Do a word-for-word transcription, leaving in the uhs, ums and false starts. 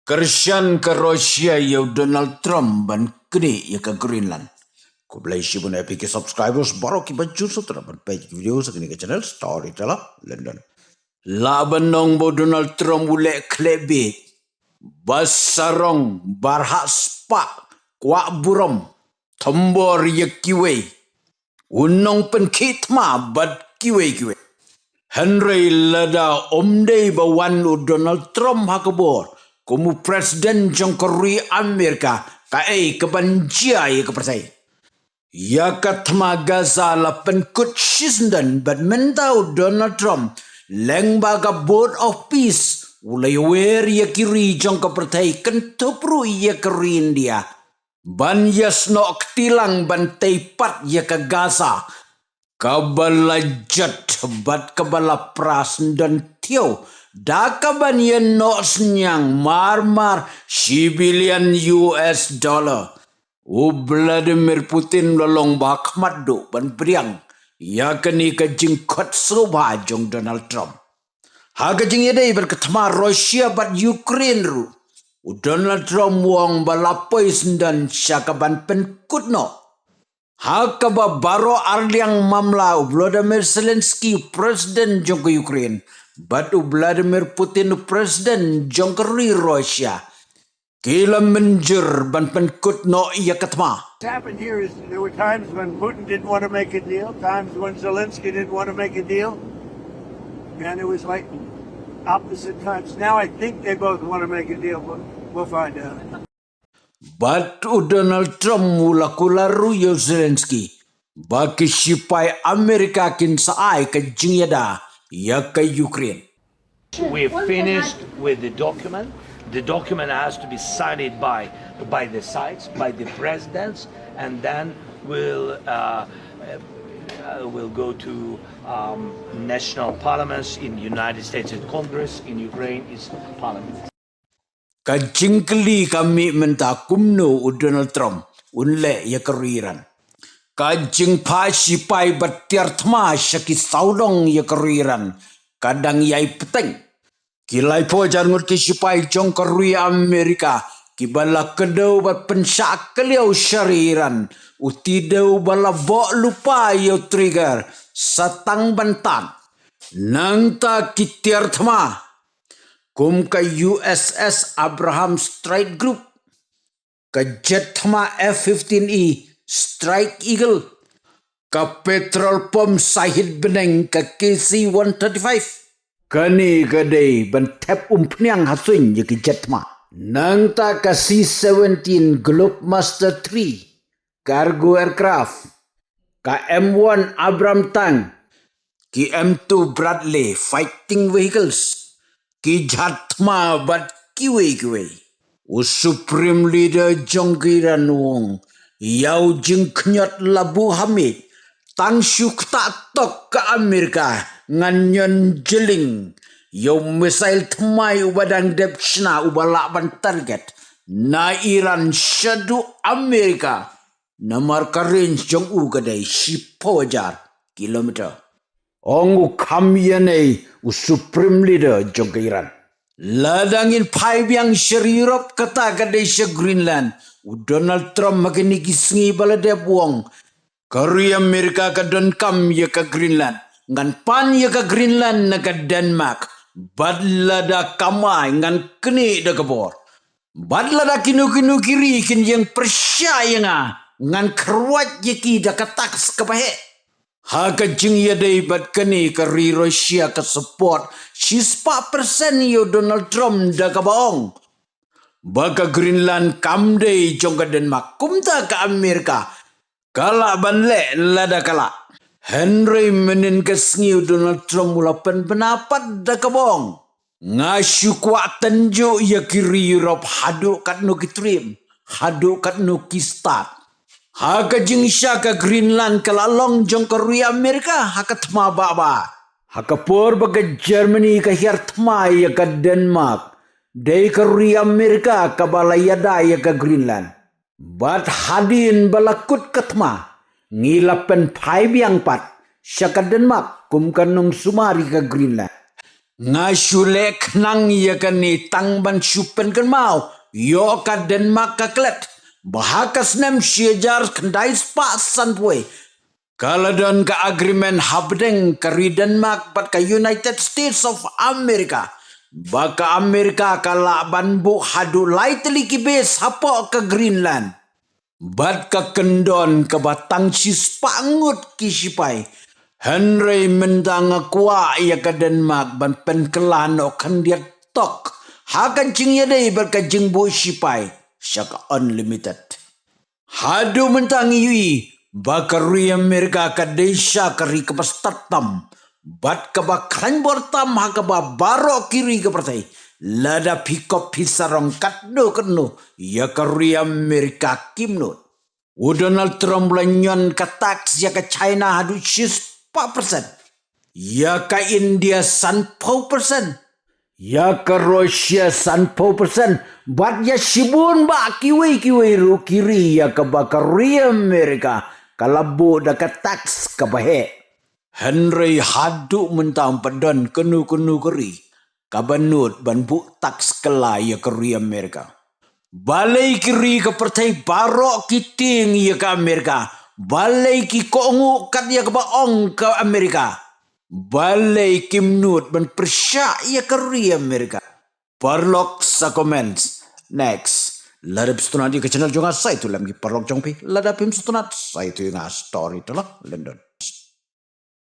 Kyrshan ka Russia ïa u Donald Trump ban knieh ïa ka Greenland. Khublei shibun ïa phi ki subscribers baroh kiba ju sngewtynnat ban peit ki video sa kane ka channel Storyteller London. La ban ong ba u Donald Trump u leh khleh bieit, ba sarong, ba rhah spah, kwah burom, thombor ïa kiwei, u nongpynkhih thma bad kiwei kiwei. Hynrei lada ym dei ba wan u Donald Trump ha ka bor kum u president jong ka ri Amerika, kaei kaban jia ïa ka pyrthei? Ïa ka thma Gaza la pynkut shisyndon bad mynta u Donald Trump, lyngba ka Board of Peace, u la ïawer ïa ki ri jong ka pyrthei, kynthup ruh ïa ka ri India, ban ïasnoh kti lang ban tei pat ïa ka Gaza, kaba la jot bad kaba la pra syndon thiaw da kaban ïanoh synñiang mar mar shi billion U S dollar. U Vladimir Putin u la long ba khmat duh ban pdiang ïa kane ka jingkhot sngewbha jong Donald Trump. Ha ka jingïadei bad ka thma Russia bad Ukraine ruh, u Donald Trump u ong ba la poi syndon sha kaban pynkut noh. Ha kaba baroh arliang mamla, u Volodymyr Zelensky, u president jong ka Ukraine, bad u Vladimir Putin, u president jong ka ri Russia, ki la mynjur ban pynkut noh ïa ka thma. What's happened here is there were times when Putin didn't want to make a deal, times when Zelensky didn't want to make a deal, and it was like opposite times. Now I think they both want to make a deal, but we'll find out. Bad u Donald Trump u la kular ruh ïa u Zelensky ba ki shipai Amerika kin sa ai ka jingïada ïa ka Ukraine. We finished with the document. The document has to be signed by, by the sides, by the presidents, and then we'll, uh, uh, we'll go to um, national parliaments in the United States, in Congress, in Ukraine is parliament. Ka jingkylli ka mih mynta, kumno u Donald Trump un leh ïa ka ri Iran? Ka jingphah shipai bad tiar thma sha ki sawdong ïa ka ri Iran ka dang ïai bteng. Ki laiphew hajar ngut ki shipai jong ka ri Amerika kiba la kdew bad pynshah kylliaw sha ri Iran, u tidew ba la boh lypa ïa u trigger sa tang ban tan. Nangta ki tiar thma kum ka U S S Abraham Strike Group, ka jet thma F fifteen E Strike Eagle, ka patrol pump sahit bneng ka K C one thirty-five. Kane ka dei ban thep umphniang ha suiñ ïa ki jet thma. Nangta ka C seventeen Globemaster three cargo aircraft, ka M one Abrams tank, ki M two Bradley fighting vehicles, ki jhat thma bad kiwei kiwei. U Supreme Leader jong ka Iran u ong, ïa u jingkhñiot la buh ha miej, tang shu ktah tok ka Amerika, ngan ñion jyllieñ ïa u missile thymmai uba dang dep shna uba lah ban target na Iran shaduh Amerika. Namar ka range jong u ka dei shiphew hajar kilometer. Ong u Khamenei, u Supreme Leader jong ka Iran. Lada ngin phai biang sha ri Europe, kata ka dei sha Greenland, u Donald Trump ha kine ki sngi ba la dep u ong, ka ri Amerika ka donkam ïa ka Greenland. Ngan pan ïa ka Greenland na ka Denmark. Bad lada kam ai, ngan knieh da ka bor. Bad lada kino kino ki ri kin ïeng pyrshah ïa nga, ngan kyrwat ïa ki da ka tax kaba heh. Ha ka jingïadei bad kane, ka ri Russia ka support shispah percent ïa u Donald Trump da kaba ong ba ka Greenland kam dei jong ka Denmark. Kumta ka Amerika ka lah ban leh lada ka lah. Hynrei mynhynnin ka sngi u Donald Trump u la pynbna pat da kaba ong, nga shu kwah tynjuh ïa ki ri Europe haduh katno ki triem, haduh katno ki stad. Ha ka jingshah, ka Greenland ka la long jong ka ri Amerika ha ka thma bahbah. Ha ka por ba ka Germany ka hiar thma ïa ka Denmark, dei ka ri Amerika kaba la ïada ïa ka Greenland. Bad hadien ba la kut ka thma, ngi la pynphai biang pat sha ka Denmark kum ka nongsumar ïa ka Greenland. Nga shu leh khnang ïa kane tang ban shu pynkynmaw ïoh ka Denmark ka klet ba ha ka snem shi hajar khyndai spah sanphew wei ka la don ka agreement hapdeng ka ri Denmark bad ka United States of America ba ka America ka lah ban buh haduh lai tylli ki base hapoh ka Greenland. Bad ka kyndon kaba tang shispah ngut ki shipai. Hynrei mynta nga kwah ïa ka Denmark ban pynkylla noh khyndiat tok ha ka jingïadei bad ka jingbuh shipai sha ka unlimited. Haduh mynta ngi ïohi ba ka ri America ka dei sha ka ri kaba stad tam bad kaba khlaiñ bor tam ha kaba baroh ki ri ka pyrthei. Lada phi kop phi sarong katno katno ïa ka ri America kim nud. U Donald Trump la ñion ka tax ïa ka China haduh shispah percent, ïa ka India sanphew percent, ïa ka Russia sanphew percent, bad ïa shibun bah kiwei kiwei ruh ki ri ïa kaba ka ri America ka la buh da ka tax kaba heh. Hynrei haduh mynta ym pat don kano kano ka ri kaba nud ban buh tax kylla ïa ka ri America. Balei ki ri ka pyrthei baroh ki tieng ïa ka America? Balei ki kohnguh kat ïa kaba ong ka America? Balei kim nud ban pyrshah ïa ka ri America? Paralok sa comments. Next. Lada phi sngewtynnat ïa ka channel jong nga sa ïathuh lem ki paralok jong phi. Lada phim sngewtynnat sa ïathuh ïa nga story to la lem don.